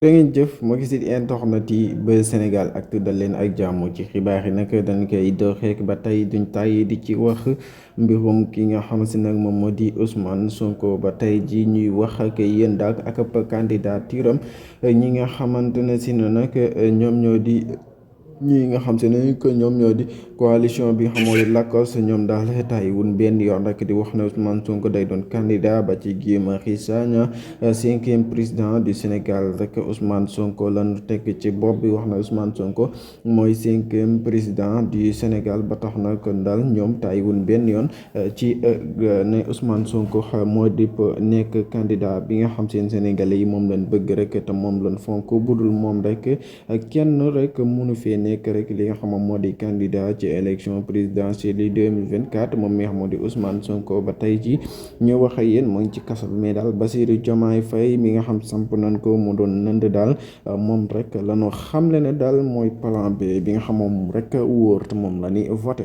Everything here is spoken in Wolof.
da ngeen jëf moo gis it internet yi ba Sénégal ak dal leen ak jàmm ci xibaar yi nag dañ koy doxeek ba tey duñ tàyyi di ci wax mbirum ki nga xam si nag moom moo di Ousmane Sonko ba tey ji ñuy wax ak yéen daal ak ab candidature am ñi nga xamante ne si ne nag ñoom ñoo di ñii nga xam se ne que ñoom ñoo di coalition bi nga xamoo di Lacoste ñoom daal tàyyiwul benn yoon rek di wax ne Ousmane Sonko day doon candidat ba ci Guy Marius Sagna cinquième président du Sénégal rek Ousmane Sonko lañu tekk ci bopp bi wax na Ousmane Sonko mooy cinquième président du Sénégal ba tax na kon daal ñoom tàyyiwul benn yoon ci ne Ousmane Sonko moo di nekk candidat bi nga xam seen Sénégalais yi moom lañ bëgg rek te moom lañ fonk budul moom rek kenn rek mënu fee nekk rek li nga xam moo di candidat ci élection présidentielle yi 2024 moom mi nga xam moo di Ousmane Sonko ba tey ji ñu wax ak yéen moo ngi ci kaso bi mais daal Bassirou Diomaye Faye mi nga xam samp nañ ko mu doon nënd daal moom rek lañu xamle ne daal mooy plan B bi nga xam moom rek wóor te moom la ni voté